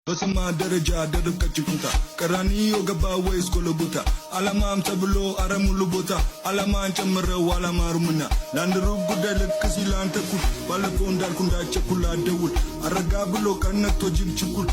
በስማ ደረጃ ደርብ ቀጭን ኩታ ቀራኒዮ ገባ ወይስ ጎልጎታ? አላማም ተብሎ አረ ሙሉ ቦታ አላማን ጨምረው አላማሩምና ለአንድ ሩብ ጉዳይ ልክ ሲል አንተ እኩል ባለፈው እንዳልኩ እንዳቸኩል አደውል አረጋ ብሎ ቀነቶ ጅብ ችኩል።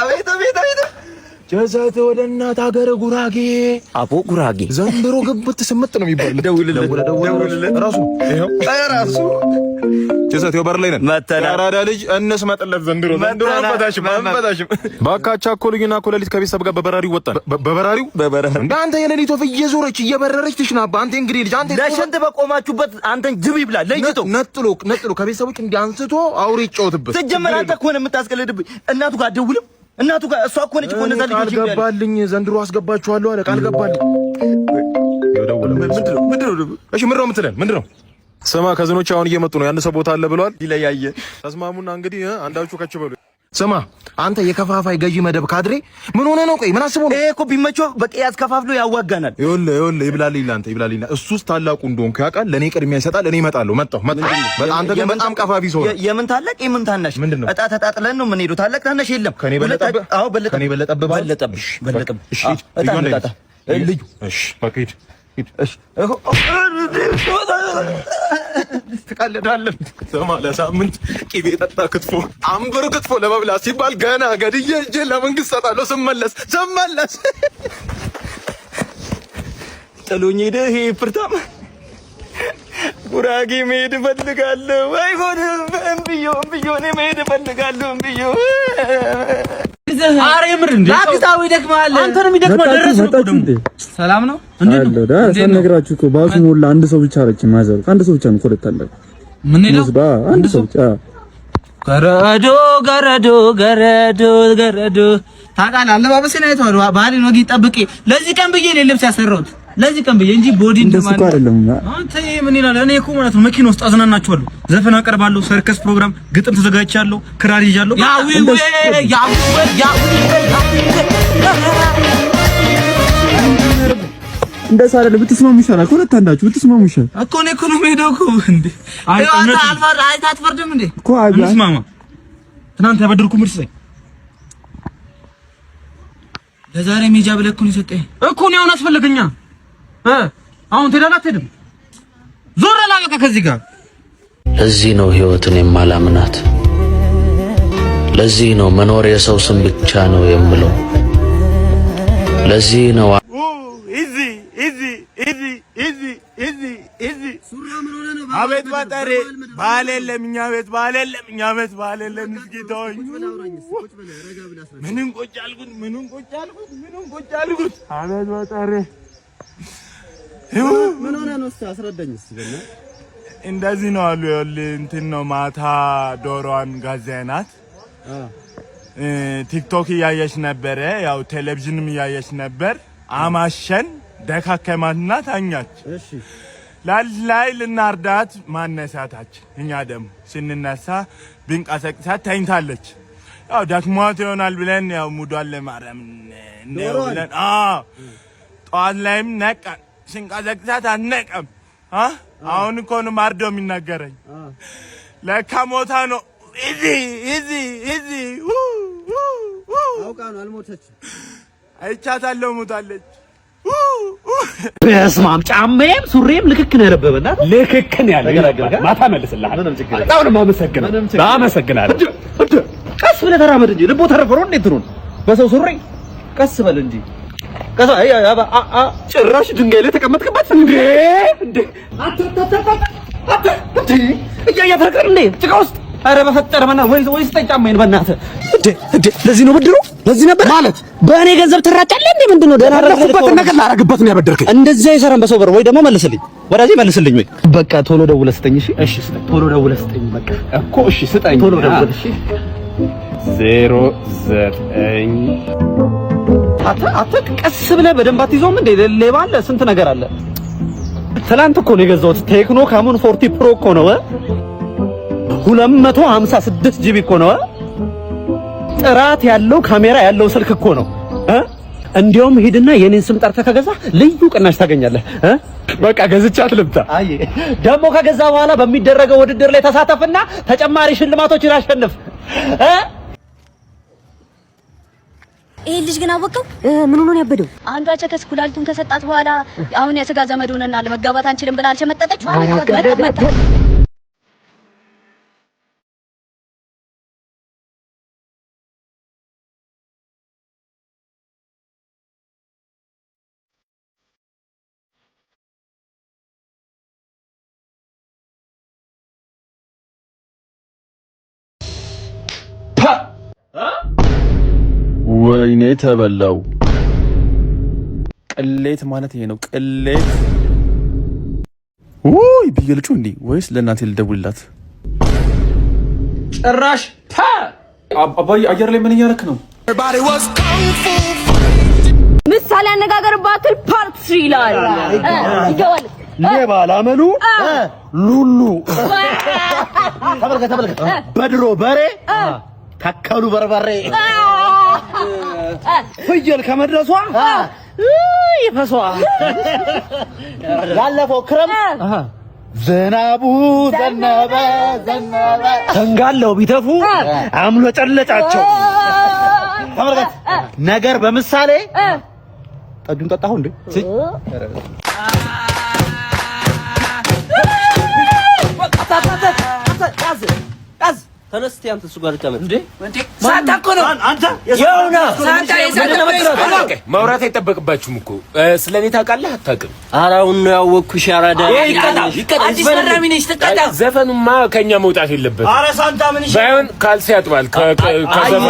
አቤት አቤት አቤት! ጀዘት ወደ እናት ሀገር ጉራጌ። አቦ ጉራጌ። ዘንድሮ ግብት ስምጥ ነው የሚባል። ደውልለት፣ ደውልለት። ራሱ ይኸው። ራሱ። ጀዘት ይኸው በር ላይ ነን። መተናል። የአራዳ ልጅ እንስመጥለት ዘንድሮ ዘንድሮ። መተናል። አንፈታሽም አንፈታሽም። ባካቻ እኮ ልዩና እኮ ሌሊት ከቤተሰብ ጋር በበራሪው ወጣን። በበራሪው። በበራሪው። እንደ አንተ የሌሊት ወፍ እየዞረች እየበረረች ትሽናባ። አንተ እንግዲህ ልጅ አንተ። ለሽንት በቆማችሁበት አንተን ጅብ ይብላ ለይቶ። ነጥሎ ነጥሎ ከቤተሰቦች እንዲህ አንስቶ አውሬ ይጫወትበት። ስትጀመር አንተ እኮ ነህ የምታስቀልድብኝ። እናቱ ጋር አትደውልም? እናቱ ጋር እሷ እኮ ነች እኮ እነዛ ቃል ልጆች እምቢ አለች። ገባልኝ። ዘንድሮ አስገባችኋለሁ አለ። ቃል ገባልኝ። ምንድን ነው ምንድን ነው? እሺ ምንድን ነው የምትለን? ምንድን ነው? ስማ cousin ኦች አሁን እየመጡ ነው። የአንድ ሰው ቦታ አለ ብለዋል። ይለያየ። ተስማሙና እንግዲህ አንዳችሁ ከች በሉ። ስማ አንተ የከፋፋይ ገዢ መደብ ካድሬ ምን ሆነ ነው? ቆይ ምን አስቦ ነው? ይሄ እኮ ቢመቸው በቅያስ ከፋፍሎ ያዋጋናል። ይኸውልህ ይኸውልህ ይብላልኝ ለአንተ ይብላልኝ። እሱስ ታላቁ እንደሆንኩ ያውቃል። ለእኔ ቅድሚያ ይሰጣል። እኔ እመጣለሁ። መጣሁ መጣሁ። አንተ ግን በጣም ቀፋፊ ሰው ነህ። የምን ታላቅ የምን ታናሽ? ምንድን ነው? እጣ ተጣጥለን ነው የምንሄደው። ታላቅ ታናሽ የለም። ከኔ በለጠብህ? አዎ በለጠብህ። ከኔ በለጠብህ? ባል? በለጠብሽ በለጠብሽ። እሺ አዎ፣ ሂድ። እጣ ልዩ እንጣጣ። ልዩ። እሺ በቃ ሂድ ሂድ። እሺ ትቀልዳለህ። ስማ ለሳምንት ቂቤ ጠጣ ክትፎ አምብር ክትፎ ለመብላት ሲባል ገና ገድዬ እጄን ለመንግስት ሰጣለሁ። ስመለስ ስመለስ ጥሎኝ ሄደ። ይሄ ፍርታም ጉራጌ መሄድ እፈልጋለሁ። አይሆንም። እምብዮ እምብዮ እኔ መሄድ እፈልጋለሁ። እምብዮ። ኧረ የምር እንዴ? ላክታው ይደክማል። አንተንም ይደክማል። ደረስን እኮ ደግሞ። ሰላም ነው? እንዴት ነው? ሳልነግራችሁ እኮ ባሱ ሞላ። አንድ ሰው ብቻ አለች ማዘር። አንድ ሰው ብቻ ነው ኮለት አለ። ምን ሄደው? አንድ ሰው ብቻ። ገረዶ ገረዶ ገረዶ ገረዶ ታውቃለህ፣ አለባበሴን አይተኸዋል። ባህሌን ወግ ጠብቄ ለዚህ ቀን ብዬ ነው ልብስ ያሰራሁት። ለዚህ ቀን ብዬ እንጂ body እንደሱ እኮ አይደለም። አንተ ይሄ ምን ይላል? እኔ እኮ ማለት ነው መኪና ውስጥ አዝናናችኋለሁ፣ ዘፈን አቀርባለሁ፣ ሰርከስ ፕሮግራም፣ ግጥም ተዘጋጅቻለሁ፣ ክራር ይዣለሁ። ያዊ ያዊ ያዊ እንደሱ አይደለም። ብትስማሙ ይሻላል። ከሁለት አንዳችሁ ብትስማሙ ይሻላል እኮ። እኔ እኮ ነው የምሄደው እኮ እንዴ። አይ አንተ አልፈር አይተህ አትፈርድም እንዴ? እኮ። አይ እንስማማ። ትናንት ያበደርኩህ ምርት ስጠኝ። ለዛሬ ሜጃ ብለህ እኮ ነው የሰጠኸኝ። እኮ እኔ አሁን አስፈለገኛ አሁን ትሄዳለህ አትሄድም? ዞር አላ በቃ ከዚህ ጋር። ለዚህ ነው ሕይወትን የማላምናት። ለዚህ ነው መኖር የሰው ስም ብቻ ነው የምለው። ለዚህ ነው Easy easy easy easy easy easy። አቤት ባጠሬ ባል የለም እኛ ቤት፣ ባል የለም እኛ ቤት፣ ባል የለም። እስኪ ተወኝ። ምንም ቁጭ አልኩት፣ ምንም ቁጭ አልኩት፣ ምንም ቁጭ አልኩት። አቤት ባጠሬ። ምን ሆነህ ነው? እስኪ አስረዳኝ እስኪ በእናትህ። እንደዚህ ነው አሉ። ይኸውልህ እንትን ነው ማታ ዶሮዋን ጋዜናት ቲክቶክ እያየች ነበረ፣ ያው ቴሌቪዥንም እያየች ነበር። አማሸን፣ ደካከማትና ታኛች። እሺ። ላሊት ላይ ልናርዳት ማነሳታችን፣ እኛ ደግሞ ስንነሳ ብንቀሰቅሳት ተኝታለች። ያው ደክሟት ይሆናል ብለን ያው ሙዷን ለማረም ነው ብለን አዎ፣ ጠዋት ላይም ነቃን። ስንቀሰቅሳት አትነቃም። አ አሁን እኮ ነው ማርዶ የሚናገረኝ። ለካ ሞታ ነው። Easy easy easy። አውቃ ነው አልሞተችም። አይቻታለሁ፣ ሞታለች። በስመ አብ፣ ጫማዬም ሱሪዬም ልክክ ነው ያለበበና ልክክ ነው ያለ። ማታ መልስልሃል። በጣም ነው የማመሰግነው። አመሰግናለሁ። ቀስ ብለህ ተራመድ እንጂ ልቦ ተረፈሮ እንዴት ነው በሰው ሱሪ? ቀስ በል እንጂ ቀስ። አይ አይ አ አ ጭራሽ ድንጋይ ላይ ተቀመጥክበት እንዴ? እንዴ አተ አተ አተ እንዴ እያያ ተረከር እንዴ ጭቃ ውስጥ። ኧረ በፈጠረ በእናትህ ወይ ወይ ስጠኝ ጫማዬን በእናትህ እንዴ። ለዚህ ነው ብድሩ? ለዚህ ነበር ማለት በእኔ ገንዘብ ትራጫለህ እንዴ? ምንድን ነው? ደህና ያደረኩበትን ነገር ላደርግበት ነው ያበደርከኝ። እንደዚህ አይሰራም በሰው ብር። ወይ ደግሞ መልስልኝ፣ ወዳጄ መልስልኝ። ወይ በቃ ቶሎ ደውለህ ስጠኝ። እሺ፣ እሺ፣ ስጠኝ። ቶሎ ደውለህ ስጠኝ። በቃ እኮ እሺ፣ ስጠኝ። ቶሎ ደውለህ። እሺ። 09 አተ ቀስ ብለህ በደንብ አትይዘውም እንዴ? ሌባ አለ፣ ስንት ነገር አለ። ትላንት እኮ ነው የገዛሁት። Tecno Camon 40 Pro እኮ ነው። 256 GB እኮ ነው። ጥራት ያለው ካሜራ ያለው ስልክ እኮ ነው። እንዲያውም ሂድና የኔን ስም ጠርተህ ከገዛ ልዩ ቅናሽ ታገኛለህ። በቃ ገዝቻት ልምጣ። አይ ደግሞ ከገዛ በኋላ በሚደረገው ውድድር ላይ ተሳተፍና ተጨማሪ ሽልማቶችን አሸንፍ። ይሄ ልጅ ግን አወቀው። ምን ሆኖ ነው ያበደው? አንዷ ቸከስ ኩላሊቱን ከሰጣት በኋላ አሁን የስጋ ዘመድ ሆነና ለመጋባት አንችልም ብላ አልሸመጠጠች። ወይኔ ተበላው። ቅሌት ማለት ይሄ ነው። ቅሌት ውይ ብዬ ልጩ እንዴ ወይስ ለእናቴ ልደውልላት? ጭራሽ አባዬ አየር ላይ ምን እያደረክ ነው? ምሳሌ አነጋገር battle part 3 ይላል። ይገባል። ሌባ ላመሉ ሉሉ። ተመልከት ተመልከት። በድሮ በሬ ተከሉ በርበሬ። ፍየል ከመድረሷ ይፈሷ። ያለፈው ክረምት ዝናቡ ዘነበ ዘነበ። ተንጋለው ቢተፉ አምሎ ጨለጫቸው። ተመልከት ነገር በምሳሌ ጠጁን ጠጣሁ እንዴ? ተነስቴ አንተ እሱ ጋር ተቀመጥ። እንዴ ሳንታ እኮ ነው አንተ። ማውራት አይጠበቅባችሁም እኮ። ስለ እኔ ታውቃለህ አታውቅም? ኧረ አሁን ነው ያወቅኩሽ። አራዳ አዲስ ፈራሚ ነሽ። ትቀጣ። ዘፈኑማ ከኛ መውጣት የለበትም። ኧረ ሳንታ ምን ባይሆን ካልሲ ያጥባል። ከዘፈኑ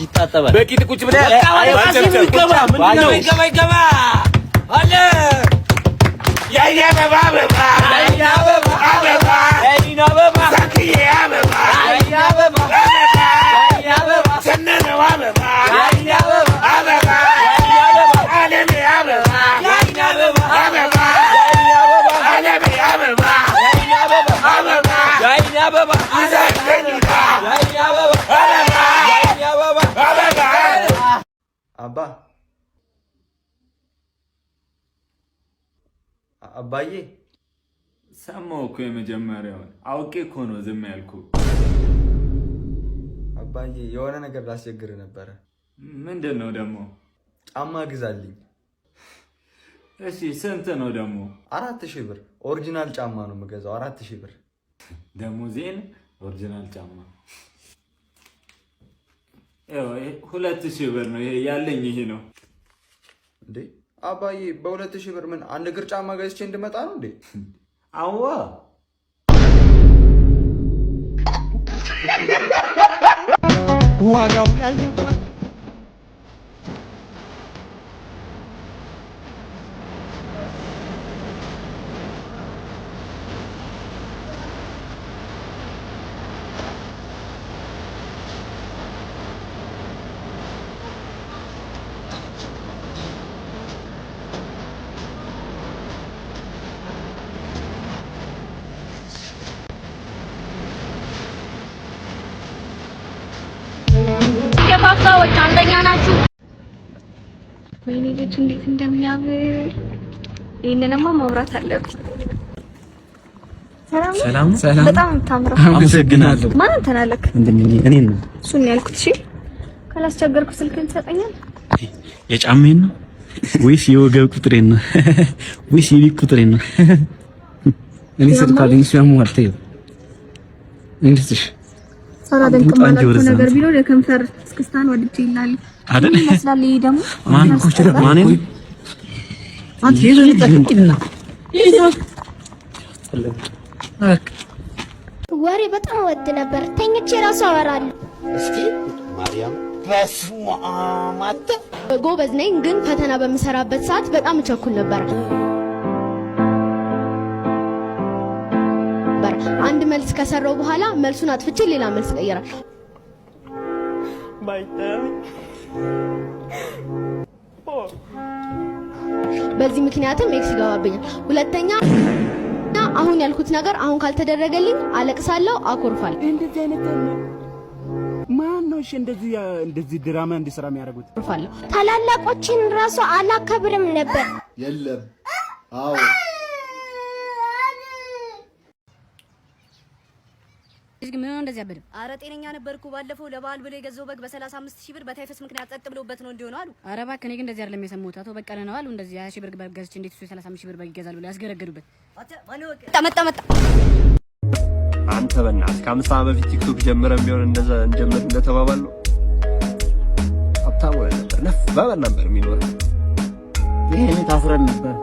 ይታጠባል። በቂጥ ቁጭ ብለህ ይገባ ይገባ ይገባ አለ የኔ አበባ አበባ የኔ አበባ አበባ የኔ አበባ ሳክዬ አበባ የኔ አበባ የኔ አበባ ሰነነው አበባ የኔ አበባ አበባ የኔ አበባ አለሜ አበባ የኔ አበባ አበባ የኔ አበባ አለሜ አበባ የኔ አበባ አበባ የኔ አበባ አዘገኙታ የኔ አበባ አበባ የኔ አበባ አበባ አባ አባዬ ሰማሁ እኮ የመጀመሪያውን። አውቄ እኮ ነው ዝም ያልኩ። አባዬ የሆነ ነገር ላስቸግር ነበረ። ምንድን ነው ደግሞ? ጫማ ግዛልኝ። እሺ ስንት ነው ደግሞ? 4000 ብር። Original ጫማ ነው የምገዛው። 4000 ብር። ደሞዜን original ጫማ 2000 ብር ነው ይሄ ያለኝ። ይሄ ነው እንዴ አባዬ? በ2000 ብር ምን አንድ እግር ጫማ ገዝቼ እንድመጣ ነው እንዴ? አዋ ዋጋው ገፋፋዎች አንደኛ ናችሁ። ወይኔ ልጅ እንዴት እንደሚያምር! ይህንንማ ማውራት አለብኝ። ሰላም ሰላም። በጣም የምታምረው። አመሰግናለሁ። ማን አንተን አለክ? እኔ ነው እሱን ያልኩት። እሺ ካላስቸገርኩ ስልክህን ትሰጠኛለህ? የጫሜን ነው ወይስ የወገብ ቁጥሬን ነው ወይስ የቤት ቁጥሬን ነው? እኔ ስልክ አለኝ፣ እሱ ያመዋል። ተይው እንዴትሽ ሳላደንቅ የማላልፈው ነገር ቢኖር የከንፈር እስክስታን ወድጄ ይላል አይደል? ይመስላል። ይሄ ደግሞ ማን ማን አንተ ወሬ በጣም ወድ ነበር። ተኝቼ ራሱ አወራለሁ። እስኪ ማርያም በስመ አብ አንተ። ጎበዝ ነኝ፣ ግን ፈተና በምሰራበት ሰዓት በጣም እቸኩል ነበር። አንድ መልስ ከሰራው በኋላ መልሱን አጥፍቼ ሌላ መልስ እቀይራለሁ። በዚህ ምክንያትም X ይገባብኛል። ሁለተኛ አሁን ያልኩት ነገር አሁን ካልተደረገልኝ አለቅሳለሁ፣ አኮርፋለሁ። እንደዚህ አይነት ማን ነው? እሺ እንደዚህ እንደዚህ ድራማ እንዲሰራ የሚያደርጉት? አኮርፋለሁ። ታላላቆችን ራሱ አላከብርም ነበር። የለም። አዎ። ምን ሆነ እንደዚህ ያበደ? አረ ጤነኛ ነበርኩ። ባለፈው ለበዓል ብሎ የገዛው በግ በ35 ሺህ ብር በታይፈስ ምክንያት ጸጥ ብሎበት ነው እንዲሆነው አሉ። አረ እባክህ፣ እኔ ግን እንደዚህ አይደለም የሰማሁት። አቶ በቀለ ነው አሉ እንደዚህ 20 ሺህ ብር በግ ገዝቼ እንዴት እሱ የ35 ሺህ ብር በግ ይገዛል ብሎ ያስገረገዱበት። መጣ መጣ። አንተ በእናትህ ከ5 ዓመት በፊት ቲክቶክ ጀምረን ቢሆን እንደዛ እንጀምር እንደተባባልነው ሀብታም ሆነን ነበር። ነፍ በበል ነበር የሚኖረው። ይሄኔ ታስረን ነበር።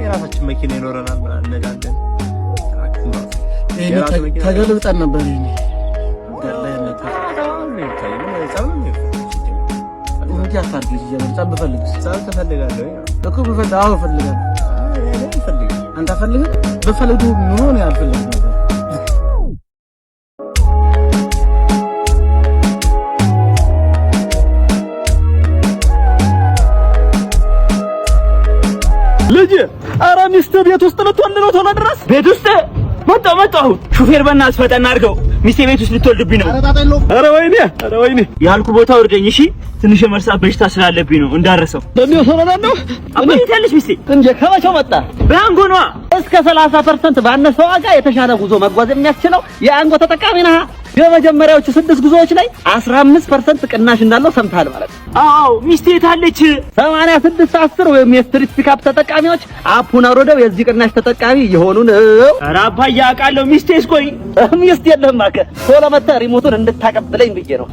የራሳችን መኪና ይኖረናል፣ ምናምን እንነዳለን። ይሄኔ ተገልብጠን ነበር። ይሄኔ እንጂ አታድርግ። ሲጀምር ጸብ ብፈልግስ? ጸብ ትፈልጋለህ እኮ ብፈልግ፣ አዎ እፈልጋለሁ። አንተ አትፈልግም? ብፈልግ ኑሮ ነው አልፈልግም ነበር። ልጅ ኧረ ሚስትህ ቤት ውስጥ ልትወልድ ነው፣ ቶሎ ድረስ። ቤት ውስጥ መጣሁ መጣሁ። ሹፌር በእናትህ ፈጠን አድርገው፣ ሚስቴ ቤት ውስጥ ልትወልድብኝ ነው። ኧረ ወይኔ ኧረ ወይኔ ያልኩ ቦታ ወርደኝ። እሺ ትንሽ የመርሳት በሽታ ስላለብኝ ነው እንዳረሰው። በሚወሰነው አባዬ የት ያለች ሚስቴ? እንዴ ከመቼው መጣ? በአንጎ ነዋ። እስከ 30% ባነሰ ዋጋ የተሻለ ጉዞ መጓዝ የሚያስችለው የአንጎ ተጠቃሚ ነህ። የመጀመሪያዎቹ ስድስት ጉዞዎች ላይ 15% ቅናሽ እንዳለው ሰምተሃል ማለት ነው። አዎ ሚስቴ የት አለች? 86 10 ወይም የ street pickup ተጠቃሚዎች app ኡን አውርደው የዚህ ቅናሽ ተጠቃሚ የሆኑ ነው። ኧረ አባዬ አውቃለሁ። ሚስቴስ? ቆይ ሚስት የለህም እባክህ። ቶሎ መተህ remote ኡን እንድታቀብለኝ ብዬ ነው።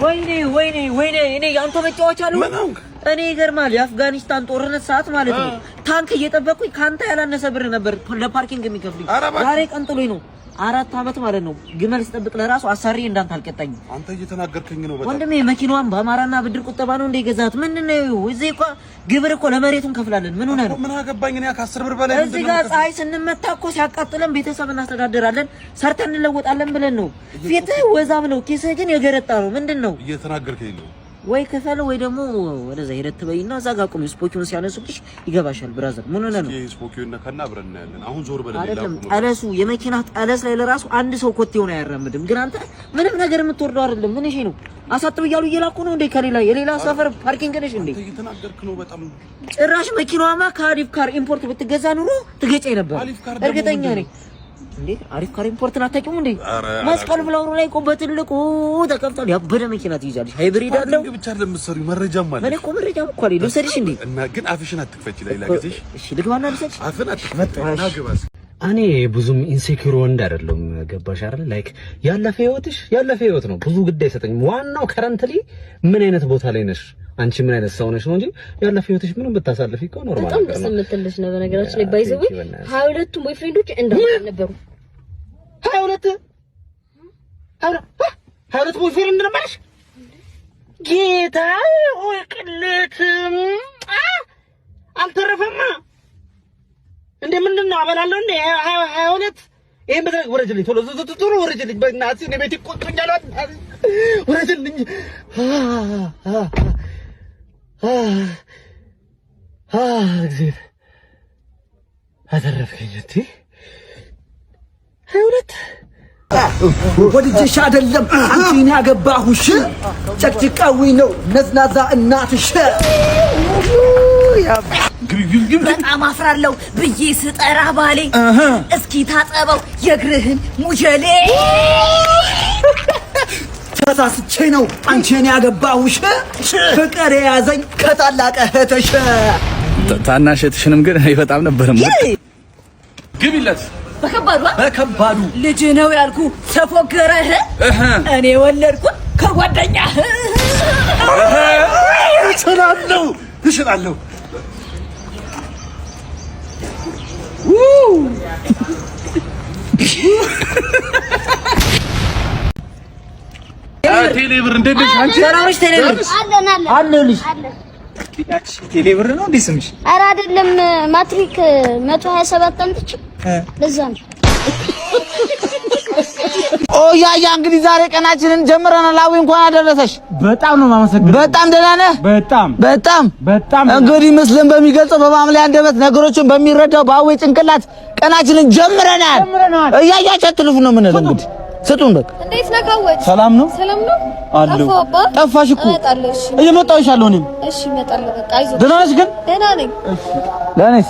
ወይኔ ወይኔ ወይኔ፣ እኔ የአንተ መጫወቻ ልሁን? እኔ ይገርማል። የአፍጋኒስታን ጦርነት ሰዓት ማለት ነው ታንክ እየጠበቅኩኝ ከአንተ ያላነሰ ብር ነበር ለ parking የሚከፍሉኝ። ዛሬ ቀን ጥሎኝ ነው 4 ዓመት ማለት ነው ግመል ስጠብቅ ለራሱ አሳሪ እንዳንተ አልቀጣኝም። አንተ እየተናገርከኝ ነው በጣም። ወንድሜ መኪናዋን በአማራና ብድር ቁጠባ ነው እንደ ገዛት? ምንድን ነው እዚህ እኮ ግብር እኮ ለመሬቱ እንከፍላለን። ምን ሆነህ ነው? ምን አገባኝ እኔ ከ10 ብር በላይ እዚህ ጋር ፀሐይ ስንመታ እኮ ሲያቃጥለን ቤተሰብ እናስተዳድራለን፣ ሰርተን እንለወጣለን ብለን ነው። ፊትህ ወዛም ነው፣ ኪስህ ግን የገረጣ ነው። ምንድን ነው? እየተናገርከኝ ነው። ወይ ክፈል ወይ ደግሞ ወደዛ ሄደት ትበይና እዛ ጋር ቁሚ። ስፖኪውን ሲያነሱልሽ ይገባሻል። Brother ምን ሆነህ ነው? እስኪ ስፖኪዮን ነካና አብረን እናያለን። አሁን ዞር በል። ሌላ አይደለም ቁም። ጠለሱ የመኪና ጠለስ ላይ ለራሱ አንድ ሰው ኮቴውን አያራምድም። ግን አንተ ምንም ነገር የምትወርደው አይደለም። ምን እሺ ነው አሳጥብ እያሉ እየላኩ ነው እንዴ? ከሌላ የሌላ ሰፈር parking ነሽ እንዴ? እየተናገርክ ነው በጣም። ጭራሽ መኪናዋማ ከአሪፍ ካር ኢምፖርት ብትገዛ ኑሮ ትገጨኝ ነበር። ካር ደግሞ እርግጠኛ ምንድን ነኝ። እንዴ አሪፍ ካር ኢምፖርትን አታውቂውም እንዴ? ኧረ መስቀል ፍላወሩ ላይ እኮ በትልቁ ተከፍቷል። ያበደ መኪና ትይዛለሽ። Hybrid አለው። Parking ብቻ አይደለም የምትሰሪው መረጃም አለ። እኔ እኮ መረጃም እኮ አለኝ። ልውሰድሽ እንዴ? እና ግን አፍሽን አትክፈች ሌላ ጊዜሽ። እሺ ልግባና ልውሰድሽ። አፍን አትክፈች እና ግባ እስኪ። እኔ ብዙም insecure ወንድ አይደለሁም። ገባሽ አይደል? Like ያለፈ ህይወትሽ ያለፈ ህይወት ነው። ብዙ ግድ አይሰጠኝም። ዋናው currently ምን አይነት ቦታ ላይ ነሽ፣ አንቺ ምን አይነት ሰው ነሽ ነው እንጂ ያለፈ ህይወትሽ ምንም ብታሳልፊ እኮ normal በጣም ነገር ደስ ነው። የምትል ልጅ ነው። በነገራችን ላይ by the way 22ቱም boyfriend ኦች እንዳንተ ነበሩ። 22 22 boyfriend ነበረሽ? ጌታ ሆይ ቅሌት አልተረፈማ እንዴ! ምንድን ነው አበላለሁ እንዴ? 22 ይሄን በተለይ ውረጅልኝ፣ ቶሎ ቶሎ ውረጅልኝ። በእናትህ እኔ ቤት ይቆጡኛል። ውረጅልኝ። እግዚአብሔር አተረፍከኝ። እንዴ 22 ወድጄሽ አይደለም አንቺን ያገባሁሽ፣ ጨቅጭቃዊ ነው ነዝናዛ እናትሽ። በጣም አፍራለሁ ብዬ ስጠራ ባሌ እስኪ ታጠበው የእግርህን ሙጀሌ። ተሳስቼ ነው አንቺን ያገባሁሽ፣ ፍቅር የያዘኝ ከታላቅ እህትሽ። ታናሽ እህትሽንም ግን እኔ በጣም ነበር የምወድ። ግቢለት። በከባዱ በከባዱ። ልጅ ነው ያልኩ ተፎገረህ፣ እኔ ወለድኩት ከጓደኛህ። እችላለሁ እችላለሁ። ቴሌብር እንዴት ነሽ አንቺ? ሰላም ነሽ? ቴሌብር አለን አለን አለሁልሽ። አለን። ቴሌብር ነው እንዴ ስምሽ? ኧረ አይደለም፣ ማትሪክ 127 አምጥቼ ለዛ ነው። ኦ ያያ እንግዲህ ዛሬ ቀናችንን ጀምረናል። አዊ እንኳን አደረሰሽ። በጣም ነው የማመሰግነው። በጣም ደህና ነህ? በጣም በጣም በጣም። እንግዲህ ምስልን በሚገልጸው በማምለያ አንደበት ነገሮችን በሚረዳው በአዌ ጭንቅላት ቀናችንን ጀምረናል። እያያችሁ አትልፉ ነው የምንለው። እንግዲህ ስጡን በቃ። እንዴት ነህ ካወች? ሰላም ነው? ሰላም ነው። አለሁ። ጠፋህ አባ? ጠፋሽ እኮ። እመጣለሁ። እሺ እየመጣሁልሻለሁ እኔም። እሺ እመጣለሁ። በቃ አይዞህ። ደህና ነሽ ግን? ደህና ነኝ። ለእኔስ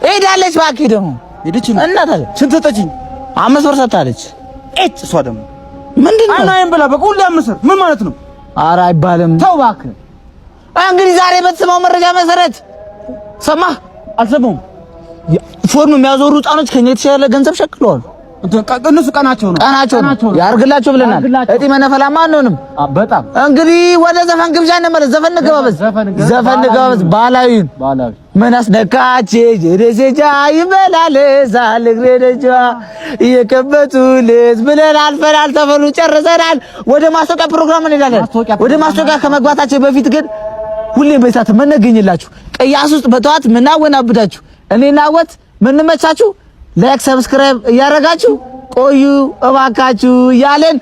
ሄዳለች። እባክህ ደግሞ ሄደች ነው እና ታዲያ ስንት ሰጠችኝ? 5 ብር ሰጥታለች። ኤጭ እሷ ደግሞ ምንድን ነው አይናዬን ብላ በቃ ሁሌ 5 ብር ምን ማለት ነው? ኧረ አይባልም። ተው እባክህ። እንግዲህ ዛሬ በተሰማው መረጃ መሰረት ሰማህ? አልሰማሁም። ፎርም የሚያዞሩ ህፃኖች ከኛ የተሻለ ገንዘብ ሸክለዋል። እነሱ ቀናቸው ነው ቀናቸው ነው ያርግላቸው ብለናል። እጢ መነፈላማ አንሆንም። በጣም እንግዲህ ወደ ዘፈን ግብዣ እንመለስ። ዘፈን እንገባበዝ፣ ዘፈን እንገባበዝ። ባህላዊውን ምን አስነካች ጀደሴጃ ይመላለሳል እግሬ ደጇ እየከበቱልት ብለን አልፈናል። ተፈኑ ጨርሰናል። ወደ ማስታወቂያ ፕሮግራም እንሄዳለን። ወደ ማስታወቂያ ከመግባታችን በፊት ግን ሁሌም በሰዓት የምንገኝላችሁ ቅያስ ውስጥ በጠዋት ምናወናብዳችሁ እኔና ወት ምንመቻችሁ like subscribe እያደረጋችሁ ቆዩ እባካችሁ እያለን